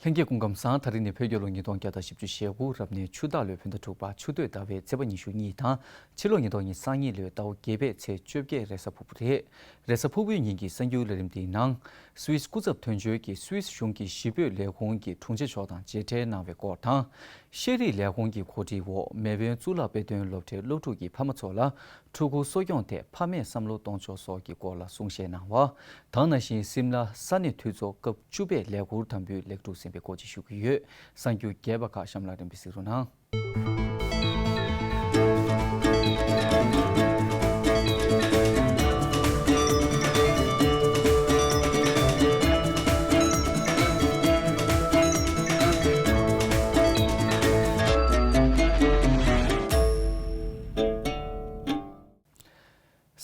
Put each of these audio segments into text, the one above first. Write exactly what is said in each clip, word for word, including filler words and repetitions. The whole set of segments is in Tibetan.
ལྷན་རྒྱས་སྐུ་ཁམས་བཟང་། ད་རིང་ནི་བོད་རྒྱལ་ལོ་ཉིས་སྟོང་བརྒྱ་དང་བཞི་བཅུ་ཞེ་དགུ་རབ་གནས་ཆུ་སྟག་ལོའི་བོད་ཟླ་དྲུག་པ་ཆུ་སྟོད་ཟླ་བའི་ཚེས་པ་ཉི་ཤུ་གཉིས་དང་ཕྱི་ལོ་ཉིས་སྟོང་ཉི་ཤུ་རྩ་གཉིས་ལོའི་ཟླ་བ་བརྒྱད་པའི་ཚེས་བཅོ་བརྒྱད་རེས་གཟའ་ཕུར་བུ་རེད། རེས་གཟའ་ཕུར་བུའི་ཉིན་གྱི་གསར་འགྱུར་ལས་རིམ་འདིའི་ནང་། སུད་སི་སྐུ་ཚབ་དོན་གཅོད་ཀྱིས་སུད་སི་གཞུང་གི་གཞིས་སྤོས་ལས་ཁུངས་ཀྱི་དྲུང་ཆེ་མཆོག་དང་མཇལ་འཕྲད་གནང་བའི་སྐོར་དང་། ཤེས་རིག་ལས་ཁུངས་ཀྱི་གོ་སྒྲིག་འོག་མེས་དབོན་གཙུག་ལག་དཔེ་སྟོན་སློབ་གྲྭའི་སློབ་ཕྲུག་གི་ཕ་མ་ཚོ་ལ་ཕྲུ་གུ་གསོ་སྐྱོང་ཐད་ཕ་མས་བསམ་བློ་གཏོང་ཕྱོགས་སོགས་ཀྱི་སྐོར་ལ་གསུང་བཤད་གནང་བ། དེ་ནང་བཞིན་སིམ་ལ་ས་གནས་འཐུས་ཚོགས་སྐབས་བཅུ་པའི་ལས་འཁུར་དམ་འབུལ་ལེགས་གྲུབ་ཟིན་པའི་སྐོར་བཅས་ཞུ་གི་ཡོད། གསར་འགྱུར་རྒྱས་པ་ཁག་གཤམ་ལ་རིམ་པས་གཟིགས་རོགས་གནང་།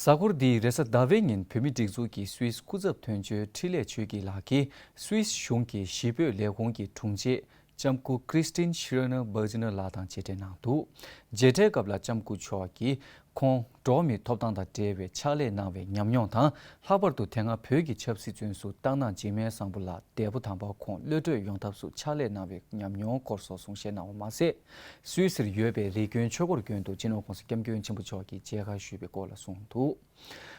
གཟའ་འཁོར་འདིའི་རེས་གཟའ་ཟླ་བའི་ཉིན་བོད་མིའི་སྒྲིག་འཛུགས་ཀྱི་སུད་སི་སྐུ་ཚབ་དོན་གཅོད་འཕྲིན་ལས་ཆོས་སྐྱིད་ལགས་ཀྱིས་སུད་སི་གཞུང་གི་གཞིས་སྤོས་ལས་ཁུངས་ཀྱི་དྲུང་ཆེ་ལྕམ་སྐུ་Christine Schreiner Bergner ལགས་དང་མཇལ་འཕྲད་གནང་འདུག་མཇལ་འཕྲད་སྐབས་ལ་ལྕམ་སྐུ་མཆོག་གིས་ཁོང་འགྲོ་བ་མིའི་ཐོབ་ཐང་དང་འབྲེལ་བའི་ཕྱག་ལས་གནང་བའི་ཉམས་མྱོང་དང་། ལྷག་པར་དུ་དེ་སྔ་བོད་ཀྱི་ཆབ་སྲིད་བཙོན་ཟུར་སྟག་ནག་འཇིགས་མེད་བཟང་པོ་ལགས་འདས་པོ་དམ་པར་ཁོང་གློད་གྲོལ་ཡོང་ཐབས་སུ་ཕྱག་ལས་གནང་བའི་ཉམས་མྱོང་སྐོར་སོགས་གསུང་བཤད་གནང་བ་མ་ཟད། སུད་སིར་ཡོད་པའི་རིགས་རྒྱུད་ཆོས་འཁོར་དགོན་དུ་སྤྱི་ནོར་༸གོང་ས་༸སྐྱབས་མགོན་ཆེན་པོ་མཆོག་གིས་མཇལ་ཁ་ཞུས་པའི་སྐོར་ལ་གསུངས་འདུག་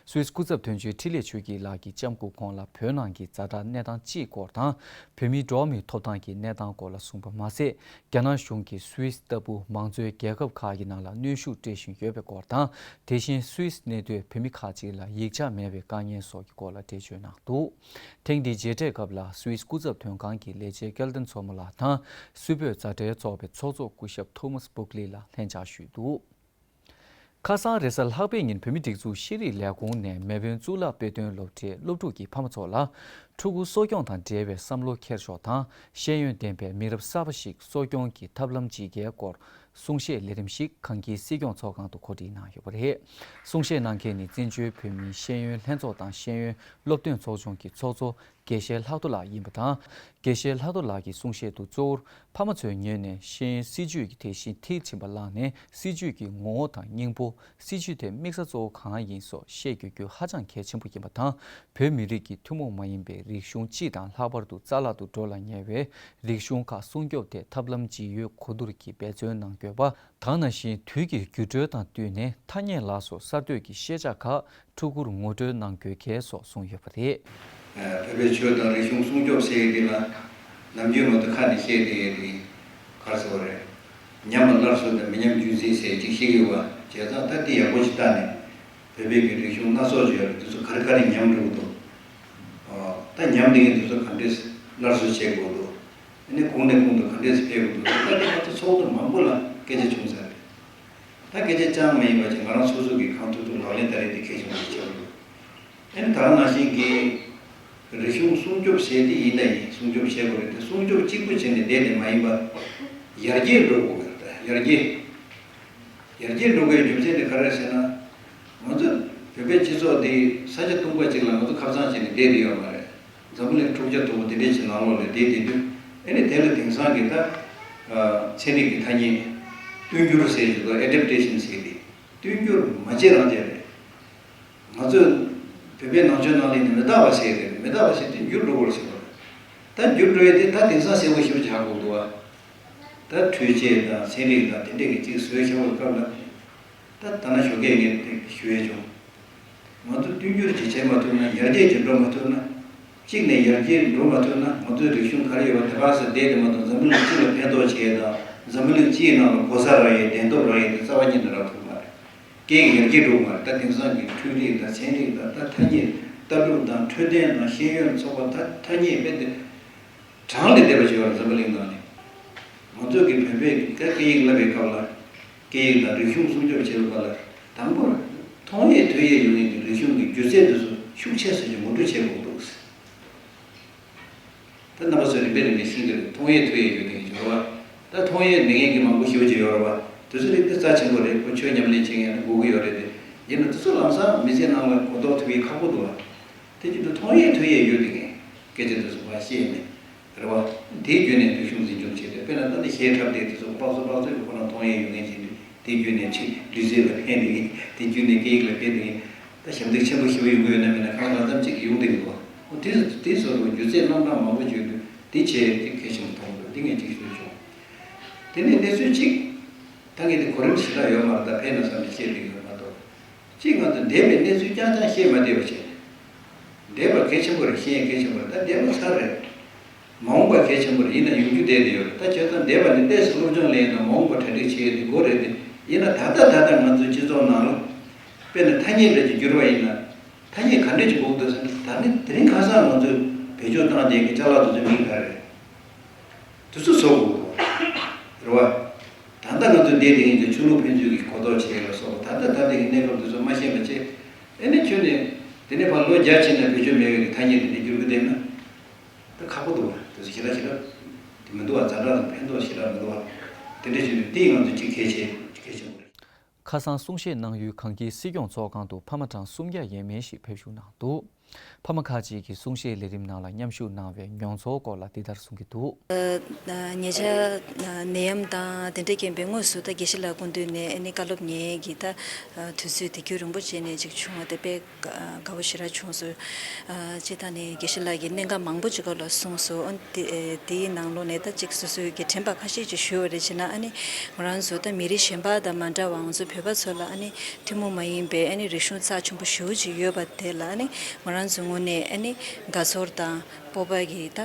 སུད་སི་སྐུ་ཚབ་དོན་གཅོད་འཕྲིན་ལས་ཆོས་སྐྱིད་ལགས་ཀྱིས་ལྕམ་སྐུ་ཁོང་ལ་བོད་ནང་གི་ཛ་དྲག་གནས་སྟངས་སྤྱིའི་སྐོར་དང་། བོད་མིའི་འགྲོ་བ་མིའི་ཐོབ་ཐང་གི་གནས་སྟངས་སྐོར་ལ་གསུངས་པ་མ་ཟད། རྒྱ་ནག་གཞུང་གིས་སུད་སི་ལྟ་བུ་མང་གཙོའི་རྒྱལ་ཁབ་ཁག་གི་ནང་ལ་གནོན་ཤུགས་སྤྲད་བཞིན་ཡོད་པའི་སྐོར་དང་། དེ་བཞིན་སུད་སི་གནས་སྡོད་བོད་མི་ཁག་ཅིག་ལ་ཡིག་ཆ་མེད་པའི་དཀའ་ངལ་སོགས་ཀྱི་སྐོར་ལ་འགྲེལ་བརྗོད་གནང་འདུག་ཐེངས་འདིའི་མཇལ་འཕྲད་སྐབས་ལ་སུད་སི་སྐུ་ཚབ་དོན་ཁང་གི་ལས་བྱེད་སྐལ་ལྡན་མཚོ་མོ་ལགས་དང་། སུད་བོད་མཛའ་འབྲེལ་ཚོགས་པའི་ཚོགས་གཙོ་སྐུ་ཞབས་ཐོ་མཱས་བུག་ལི་ལགས་ལྷན་བཅར་ཞུས་འདུག་ཁ་སང་རེས་གཟའ་ལྷག་པའི་ཉིན་བོད་མིའི་སྒྲིག་འཛུགས་ཤེས་རིག་ལས་ཁུངས་ནས་མེས་དབོན་གཙུག་ལག་དཔེ་སྟོན་སློབ་གྲྭའི་སློབ་ཕྲུག་གི་ཕ་མ་ཚོ་ལ་ཕྲུ་གུ་གསོ་སྐྱོང་དང་འབྲེལ་བའི་བསམ་བློ་འཁྱེར་ཕྱོགས་དང་། ཤེས་ཡོན་ལྡན་པའི་མི་རབས་གསར་པ་ཞིག་གསོ་སྐྱོང་གི་ཐབས་ལམ་ཇི་དགེའི་སྐོར་གསུང་བཤད་ལས་རིམ་ཞིག་གངས་སྐྱིད་སྲིད་སྐྱོང་ཚོགས་ཁང་དུ་གོ་སྒྲིག་གནང་ཡོད་པ་རེད། གསུང་བཤད་གནང་མཁན་ནི་བཙན་བྱོལ་བོད་མིའི་ཤེས་ཡོན་ལྷན་ཚོགས་དང་ཤེས་ཡོན་སློབ་སྟོན་ཚོགས་ཆུང་གི་ཚོགས་གཙོ་དགེ་བཤེས་ལྷག་རྡོར་ལགས་ཡིན་པ་དང་། དགེ་བཤེས་ལྷག་རྡོར་ལགས་ཀྱིས་གསུང་བཤད་དུ་གཙོ་བོར་ཕ་མ་ཚོའི་ངོས་ནས་ཤེས་ཡོན་སྲིད་བྱུས་ཀྱི་དེ་བཞིན་མཐིལ་ཕྱིན་པ་བླངས་ནས་སྲིད་བྱུས་ཀྱི་ངོ་བོ་དང་སྙིང་པོ། སྲིད་བྱུས་དེ་དམིགས་ས་གཙོ་བོ་གང་ཡིན་སོགས་བཤད་དགོས་རྒྱུ་ཧ་ཅང་གལ་ཆེན་པོ་ཡིན་པ་དང་། བོད་མི་རིགས་ཀྱི་ཐུན་མོང་མ་ཡིན་པའི་རིག་གཞུང་སྤྱི་དང་ལྷག་པར་དུ་རྩ་བརླག་ཏུ་འགྲོ་ལ་ཉེ་བའི་རིག་གཞུང་ཁག་སྲུང་སྐྱོབ་ཐད་ཐབས་ལམ་ཇི་ཡོད་གོ་བསྡུར་གྱིས་འབད་བརྩོན་གནང་དགོས་པ། དེ་ནང་བཞིན་དུས་ཀྱི་འགྱུར་འགྲོས་དང་བསྟུན་ནས་ཐ་སྙད་ལ་སོགས་གསར་གཏོད་ཀྱི་ཤེས་བྱ་ཁག་ཕྲུ་གུར་ངོ་སྤྲོད་གནང་དགོས་གལ་སོགས་གསུངས་ཡོད་པ་རེད། བོད་པའི་ཆོས་དང་རིག་གཞུང་སྲུང་སྐྱོབ་ཟེར་ཡས་འདི་ལ་ནམ་རྒྱུན་ང་ཚོ་ཁ་ནས་བཤད་བསྡད་ཡས་འདི་ག་རེ་ཟེར་བ་རེད། ཉམས་ལ་སླར་གསོ་དང་མི་ཉམས་རྒྱུན་འཛིན་ཟེར་ཅིག་བཤད་ཀྱི་ཡོད་པ་བྱས་ཙང་ད་འདི་ཡག་པོ་ཞིག་བལྟས་ནས་བོད་པའི་གི་རིག་གཞུང་སྣ་ཚོགས་ཅིག་ཡོད་རེད། འདི་ཚོ་ག་རེ་ག་རེ་ཉམས་འགྲོ་གི་འདུག་ད་ཉམས་བསྡད་མཁན་འདི་ཚོ་ག་འདྲས་སླར་གསོ་བྱེད་དགོས་འདུག་ཨ་ནི་གོང་ནས་གོང་དུ་ག་འདྲས་སེ་འཕེལ་དགོས་འདུག་ད་དེ་ང་ཚོ་ཚོགས་འདུ་མང་པོ་ལ་སྐད་ཆ་བྱུང་ཚར་རེད། ད་སྐད་ཆ་རྐྱང་མ་ཡིན་པ་ཅིག་ང་རང་སོ་སོ་གི་གང་ཐུབ་ཐུབ་ལག་ལེན་བསྟར་ཡས་དེ་གལ་ཆེན་པོ་ཞིག་ཆགས་འདུག་ཨ་ནི་ད་ག་ནང་བཞིན་གྱི་རིག་གཞུང་སྲུང་སྐྱོབ་བྱས་ཏེ་ཡིན་ད་ཡིན། སྲུང་སྐྱོབ་བྱེད་དགོས་རེད་དེ། སྲུང་སྐྱོབ་གཅིག་པུ་བྱས་ནས་བསྡད་དེ་མ་ཡིན་པ་ཡར་རྒྱས་འགྲོ་དགོས་རེད། ད་ཡར་རྒྱས། ཡར་རྒྱས་འགྲོ་དགོས་རྒྱུ་མཚན་དེ་ག་རེ་རེད་ཟེར་ན། ང་ཚོ་བོད་པའི་སྤྱི་ཚོགས་འདི་ས་ཆ་སྟོང་པ་ཅིག་ལ་ང་ཚོ་ཁ་སང་བྱས་ནས་བསྡད་དེ་ཡོད་མ་རེད། འཛམ་བུ་གླིང་འཁྲུག་ཆ་དོད་པོ་དེ་འདྲས་ཅིག་ནང་ལོགས་ལ་བསྡད་དེ་དུས། ཨ་ནི་དེ་ལ་དེང་སང་གི་ད་ཚན་རིག་གི་ཐ་སྙད་བསྟུན་འགྱུར་ཟེར་གྱི་འདུག་ཨེ་ཌེབ་ཊེ་ཤན་ཟེར་གྱི། བསྟུན་འགྱུར་མ་བྱེད་རང་བྱེད་རེད། ང་ཚོས་བོད་པའི་ནང་ཆོས་ནང་ལ་ནི་མི་རྟག་པ་ཟེར་གྱི་རེད། མི་རྟག་པ་ཟེར་དུས་འགྱུར་འགྲོ་དགོས་ཟེར་བ་རེད། ད་འགྱུར་འགྲོ་ཡས་དེ་ད་དེང་སང་གསལ་པོ་ཞེ་པོ་ཆགས་དགོས་འདུག་བ། ད་འཕྲུལ་ཆས་དང་ཚན་རིག་དང་དེ་འདྲས་ཀྱི་ཅིག་བཟོས་བཞག་པའི་སྐབས་ལ། ད་ད་ནང་ཞོགས་ཀས་ངས་དེ་ཞུ་ཡས་བྱུང་། ང་ཚོ་བསྟུན་འགྱུར་ཅིག་བྱེད་མ་ཐུབ་ན། ཡར་རྒྱས་ཅིག་འགྲོ་མ་ཐུབ་ན། གཅིག་ནས་ཡར་རྒྱས་འགྲོ་མ་ཐུབ་ན་ང་ཚོའི་རིག་གཞུང་ག་རེ་ཡོད་པ་དེ་ག་ས་བསྡད་དེ་མ་གཏོགས། འཛམ་བུ་གླིང་སྤྱི་ལ་ཕན་ཐོགས་བྱེད་ཡས་དང་། འཛམ་བུ་གླིང་སྤྱིའི་ནང་ལ་གོ་ས་རག་ཡས། གདན་ཐོབ་རག་ཡས་དེ་རྩ་བ་ཉིད་ནས་རག་ཐུབ་མ་རེད། སྐད་ཡིག་ཡར་རྒྱས་འགྲོ་མ་རེད། ད་དེང་སང་གི་འཕྲུལ་རིག་དང་ཚན་རིག་དང་། ད་ཐ་སྙད་ལྟ་གྲུབ་དང་འཕྲོད་བསྟེན་དང་ཤེས་ཡོན་ཚོགས་པ། ད་ཐ་སྙད་དཔེ་དེ་གྲངས་ལས་འདས་པ་ཞིག་ཡོད་རེད། འཛམ་བུ་གླིང་ནང་ནས། ང་ཚོ་གི་བོད་པའི་སྐད་ཡིག་བསླབ་པའི་སྐབས་ལ། སྐད་ཡིག་དང་རིག་གཞུང་སྲུང་སྐྱོབ་བྱེད་པའི་སྐབས་ལ། དང་པོར་མཐོང་ཡས་ཐོས་ཡས་ཡོད་མཁན་གྱི་རིག་གཞུང་གི་སྒྱུ་རྩལ་དེ་ཚོ་ཤུགས་ཆེ་ཙམ་ཞིག་ངོ་སྤྲོད་བྱེད་དགོས་འདུག་ད་རྣམ་པ་ཚོས་རིམ་པས་རིམ་པས་ཤེས་ཀྱི་རེད། མཐོང་ཡས་ཐོས་ཡས་ཡོད་མཁན་གྱི་འབྱོར་བ། ད་མཐོང་ཡས་མེད་མཁན་གྱི་མང་པོ་ཞེ་པོ་ཅིག་ཡོད་རེད་པ། དེ་ཚོ་ལ་དེ་རྩ་ཆེན་པོ་རེད། ཁོ་ཆོས་ཉམས་ལེན་བྱེད་མཁན་ལ་དགོས་ཀྱི་ཡོད་རེད་དེ། ཡིན་ན་དེ་ཚོ་ལམ་སང་མི་ཚེ་ནང་ལ་གོ་རྟོགས་ཐུབ་ཡས་ཁག་པོ་འདུག་བ། དེ་བཞིན་དུ་མཐོང་ཡས་ཐོས་ཡས་ཡོད་མཁན་སྐད་ཆ་དེ་ཚོ་ཕར་བཤད་ནས། རེད་བ། དེའི་བརྒྱུད་ནས་རིག་གཞུང་འཛིན་སྐྱོང་བྱས་ཏེ། དཔེར་ན་ད་ནི་གཞས་འཁྲབ་སྟེ་དེ་ཚོ་སྤགས་བཟོ་སྤགས་བཟོ་གི་ཁོ་རང་མཐོང་ཡས་ཡོད་མཁན་བྱས་ཏེ། དེའི་བརྒྱུད་ནས་ཅིག་ལུས་རྩལ་ལ་ཕན་བསྡད་མཁན། དེའི་བརྒྱུད་ནས་སྐད་ཡིག་ལ་ཕན་བསྡད་མཁན། ད་ཞབས་འདེགས་ཆེན་པོ་ཞེ་པོ་ཡོང་གི་ཡོད་ན་མེད་ན་གང་ལ་གང་འཚམ་ཅིག་ཡོང་བསྡད་ཀྱི་འདུག་བ། འོ་དེ་དེ་བཟོ་འདྲ་སྒྱུ་རྩལ་རྣམ་གྲངས་མང་པོ་བརྗོད་དུས། དེ་བྱས་ཏེ་གལ་ཆེན་པོ་མཐོང་འདུག་འདི་ངས་གཅིག་ཞུས་བྱུང་། དེ་ནས་གནས་ཚུལ་གཅིག་ད་ངས་དེ་གོ་རིམ་ཞེ་དྲག་ཡོད་མ་རེད། ད་ཕན་ན་བསམ་ནས་བཤད་པའི་ཡོད་མ་གཏོགས། གཅིག་ང་ཚོ་འདས་པའི་གནས་ཚུལ་རྐྱང་རྐྱང་བཤད་མ་བསྡད་པ་བྱས། འདས་པ་གལ་ཆེན་པོ་རེད། ཤེས་ཡོན་གལ་ཆེན་པོ་རེད། ད་འདས་པ་ཚར་རེད། མ་འོངས་པ་གལ་ཆེན་པོ་རེད། ཡིན་ན་ཡོང་རྒྱུ་བསྡད་དེ་ཡོད་རེད། ད་བྱས་ཙང་འདས་པ་ནས་ཏོག་ཙམ་སློབ་སྦྱོང་ལེན་ཡིན་ན་མ་འོངས་པ་གྲ་སྒྲིག་བྱེད་ཡས་དེ་དགོས་རེད་དེ། ཡིན་ན་ད་ལྟ་ད་ལྟ་ང་ཚོའི་སྤྱི་ཚོགས་ནང་ལ་དཔེར་ན་ཐ་སྙད་འདྲ་ཅིག་བསྒྱུར་བ་ཡིན་ན། ཐ་སྙད་ག་འདྲ་ཅིག་དགོས་འདུག་ཟེར་ན། ད་ནི་དེ་རིང་ཁ་སང་ང་ཚོས་བེད་སྤྱོད་བཏང་བསྡད་མཁན་ཅ་ལག་དེ་ཚོའི་མིང་ག་རེ་རེད། དེ་ཚོ་བཟོ་དགོས་རེད་བ། ད་ལྟ་ང་ཚོ་འདས་དེ་ཡིན་ཀྱང་ཆོས་ལུགས་ཕན་ཚུན་གྱི་གོ་རྟོགས་བྱེད་ཡས་ལ་སོགས་པ། ད་ལྟ་ད་ལྟ་གི་གནས་སྐབས་འདི་ཚོ་མ་ཤེས་པ་བྱས། ཨེ་ནས་ཁྱོན་ནས་དེ་ནས་ཕར་ལོ་བརྒྱ་ཕྱིན་ན་བེད་སྤྱོད་མེད་པའི་གི་ཐ་སྙད་དེ་འདྲ་བསྒྱུར་གི་བསྡད་ན། ད་ཁག་པོ་འདུག་བ། དེ་ཚོ་ཞེ་དྲག་ཞེ་དྲག་དེ་མི་འདུག་བ། ཛ་དྲག་དང་ཕན་ཐོགས་ཞེ་དྲག་མི་འདུག་བ། དེ་འདྲ་བྱས་ནས་དེ་ང་ཚོ་གཅིག་གལ་ཆེ་གལ་ཆེན་པོ་རེད། ཁ་སང་གསུང་བཤད་གནང་ཡུལ་གངས་སྐྱིད་སྲིད་སྐྱོང་ཚོགས་ཁང་དུ་ཕ་མ་གྲངས་སུམ་བརྒྱ་ཡས་མས་ཤིག་ཕེབས་ཞུགས་གནང་འདུག་ཕ་མ་ཁག་ཅིག་གིས་གསུང་བཤད་ལས་རིམ་ནང་ལ་མཉམ་ཞུགས་གནང་བའི་མྱོང་ཚོར་སྐོར་ལ་འདི་ལྟར་གསུང་གི་འདུག་ཉེ་ཆར་ནད་ཡམས་དང་དེ་འདྲའི་རྐྱེན་པས་དངོས་སུ་ད་དགེ་བཤེས་ལགས་སྐུ་མདུན་ནས་ཨ་ནི་བཀའ་སློབ་ཉན་གྱི་ད་དུས་ཚོད་དེ་རྒྱུན་རིང་པོ་བྱས་ནས་ཅིག་བྱུང་བ་དེ་དཔེ་དགའ་པོ་ཞེ་དྲག་བྱུང་སོང་། སྤྱིར་བཏང་ནས་དགེ་བཤེས་ལགས་ཀྱིས་གནད་འགག་མང་པོ་ཅིག་སྐོར་ལ་གསུངས་སོང་། ཨ་ནི་དེ་དེའི་ནང་ལོགས་ནས་ད་ཅིག་སོ་སོའི་གི་དྲན་པ་ཁ་ཤས་ཅིག་ཞུ་བ་རེད་བྱས་ན། ཨ་ནི་ང་རང་ཚོ་ད་མི་རིགས་གཞན་པ་དང་མ་འདྲ་བ་ང་ཚོ་བོད་པ་ཚོ་ལ་ཨ་ནི་ཐུན་མོང་མ་ཡིན་པའི་ཨ་ནི་རིག་གཞུང་རྩ་ཆེན་པོ་ཞེ་པོ་ཅིག་ཡོད་པ་དེ་ལ་ཨ་ནི་ང་རང་ཚོའི་ངོས་ནས་ཨ་ནི་དགའ་ཚོར་དང་སྤོབས་པ་གི་ད་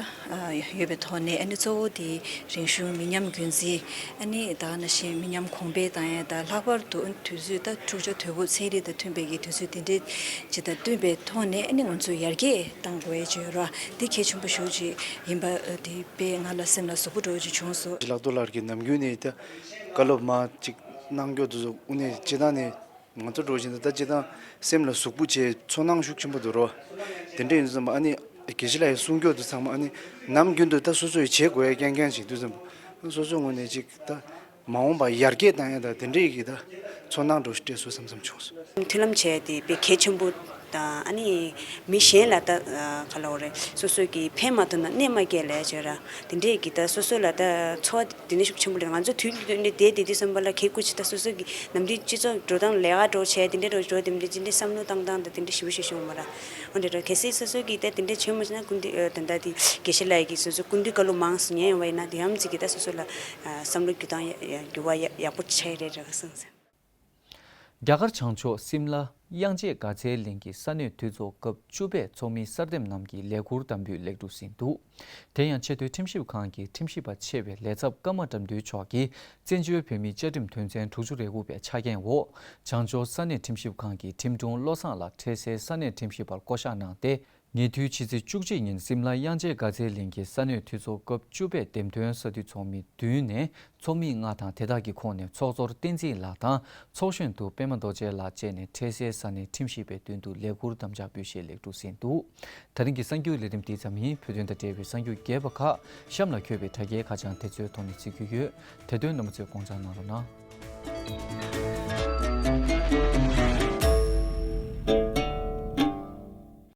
ཡོད་པའི་ཐོག་ནས། ཨ་ནི་གཙོ་བོ་དེ་རིག་གཞུང་མི་ཉམས་རྒྱུན་འཛིན། ཨ་ནི་ད་ག་ནང་བཞིན་མི་ཉམས་གོང་འཕེལ་བཏང་ཡ་དང་། ལྷག་པར་དུ་དུས་ཚོད་ད་འཁྲུག་ཆ་དོད་པོ་ཚན་རིག་དང་མཐུན་པའི་གི་དུས་ཚོད་དེ་འདྲའི་ཅིག་དང་བསྟུན་པའི་ཐོག་ནས་ཨ་ནི་ང་ཚོ་ཡར་རྒྱས་གཏང་དགོས་ཡ་ཅིག་ཡོད་ར། དེ་གལ་ཆེན་པོ་ཞེ་པོ་ཅིག་ཡིན་པ་དེ་དཔེ་ང་ལ་སེམས་ལ་ཟུག་པོ་འདྲ་བོ་ཅིག་བྱུང་སོང་། ལགས་རྡོར་ལགས་ཀྱིས་ནམ་རྒྱུན་ནས་ད་བཀའ་སློབ་མ་ཅིག་གནང་རྒྱུ་དེ་ཚོ་དངོས་གནས་སྤྱིར་བཏང་ནས་ང་ཚོ་འདྲ་བོ་ཞིག་ད་ལྟ་སྤྱིར་བཏང་སེམས་ལ་ཟུག་པོ་བྱས་ཚོར་སྣང་ཤུགས་ཆེན་པོ་འདུག་རོ། དེ་འདྲ་ཡིན་ཙང་ཨ་ནི་དགེ་བཤེས་ལགས་ཀྱིས་གསུང་རྒྱུ་དེ་ཚང་མ་ཨ་ནི་ནམ་རྒྱུན་དུ་ད་སོ་སོས་བྱེད་དགོས་ཡ་རྐྱང་རྐྱང་ཞིག་འདུག་ཙང་། སོ་སོའི་ངོས་ནས་ཅིག་ད་མ་འོངས་པ་ཡར་རྒྱས་གཏང་ཡ་ད་དེ་འདྲའི་གི་ད་ཚོར་སྣང་འདྲ་བོ་ཞིག་སྤྲད་སོང་བསམ་བསམ་བྱུང་སོང་། མཐུན་ལམ་བྱས་ཏེ་དཔེ་གལ་ཆེན་པོ་དང་། ཨ་ནི་མི་གཞན་ལ་ད་ག་ལབ་དགོས་རེད། སོ་སོ་གིས་ཕན་མ་ཐོགས་ན་གནོད་མ་སྐྱེལ་ལབ་ཡ་ཅིག་ཡོད་ར། དེ་འདྲས་ཀྱི་ད་སོ་སོ་ལ་ད་ཚོར་བ་དེ་འདྲ་ཤུགས་ཆེན་པོ་རེད། ང་ཚོ་དུས་རྒྱུན་དུ་བསྡད་དེ་དུས་ཙམ་པ་ལ་ཁེ་ཁུ་ཅིག་ད་སོ་སོ་གི་ནམ་རྒྱུན་སྤྱི་ཚོགས་འགྲོ་སྟངས་ལས་ཀ་འགྲོ་བྱས་དེ་འདྲས་འགྲོ་འགྲོ་དེ་འདྲས་ཅི་འདྲས་བསམ་བློ་བཏང་སྟངས་དང་དེ་འདྲས་ཞེ་པོ་ཞིག་བྱུང་བ་ར། འོ་འདྲ་འདྲ་གལ་སྲིད་སོ་སོ་གིས་ད་དེ་འདྲས་བྱས་མ་སོང་ན་སྐུ་མདུན་ཨ་ད་ལྟ་དེ་དགེ་བཤེས་ལགས་ཀྱིས་སོ་སོ་སྐུ་མདུན་བཀའ་སློབ་མང་སུ་ཉན་ཡོང་བ་ཡིན་ན་དེ་ཡང་ཅིག་གིས་ད་སོ་སོ་ལ་བསམ་བློ་འགྱུར་སྟངས་ཡ་ཡ་འགྱུར་བ་ཡ་ཡག་པོ་ཆགས་ཡ་རེད་ར་གསུངས་སོང་། རྒྱ་གར་བྱང་ཕྱོགས་སིམ་ལ་དབྱངས་ཅན་དགའ་ཚལ་གླིང་གི་ས་གནས་འཐུས་ཚོགས་སྐབས་བཅུ་པའི་ཚོགས་མི་གསར་འདེམས་རྣམས་ཀྱི་ལས་འཁུར་དམ་འབུལ་ལེགས་གྲུབ་ཟིན་འདུག་དེ་ཡང་ཆེས་མཐོའི་ཁྲིམས་ཞིབ་ཁང་གི་ཁྲིམས་ཞིབ་པ་ཆེ་བའི་ལས་ཚབ་ཀརྨ་དགྲ་འདུལ་མཆོག་གིས་བཙན་བྱོལ་བོད་མིའི་བཅའ་ཁྲིམས་དོན་ཚན་དྲུག་ཅུ་རེ་དགུ་པའི་ཆ་རྐྱེན་འོག་བྱང་ཕྱོགས་ས་གནས་ཁྲིམས་ཞིབ་ཁང་གི་ཁྲིམས་དྲུང་བློ་བཟང་ལགས་འཕྲལ་སེལ་ས་གནས་ཁྲིམས་ཞིབ་པར་བསྐོ་གཞག་གནང་སྟེ། ཉེ་དུས་ཕྱི་ཚེས་བཅུ་གཅིག་ཉིན་སིམ་ལ་དབྱངས་ཅན་དགའ་ཚལ་གླིང་གི་ས་གནས་འཐུས་ཚོགས་སྐབས་བཅུ་པའི་འདེམས་ཐོན་ས་འཐུས་ཚོགས་མི་བདུན་ནས་ཚོགས་མི་ལྔ་དང་དེ་དག་གི་ཁོངས་ནས་ཚོགས་གཙོར་བསྟན་འཛིན་ལགས་དང་ཚོགས་གཞོན་དུ་པད་མ་རྡོ་རྗེ་ལགས་བཅས་ནས་འཕྲལ་སེལ་ས་གནས་ཁྲིམས་ཞིབ་པའི་མདུན་དུ་ལས་འཁུར་དམ་བཅའ་འབུལ་བཞེས་ལེགས་གྲུབ་ཟིན་འདུག་དེ་རིང་གི་གསར་འགྱུར་ལས་རིམ་འདི་ཙམ་ཡིན། བོད་དོན་དང་འབྲེལ་བའི་གསར་འགྱུར་རྒྱས་པ་ཁག་གཤམ་ལ་འཁོད་པའི་དྲ་རྒྱའི་ཁ་བྱང་དེ་ཚོའི་ཐོག་ནས་གཟིགས་རྒྱུ་ཡོད། དེ་དོན་རྣམ་པ་ཚོས་དགོངས་འཇགས་གནང་རོགས་གནང་།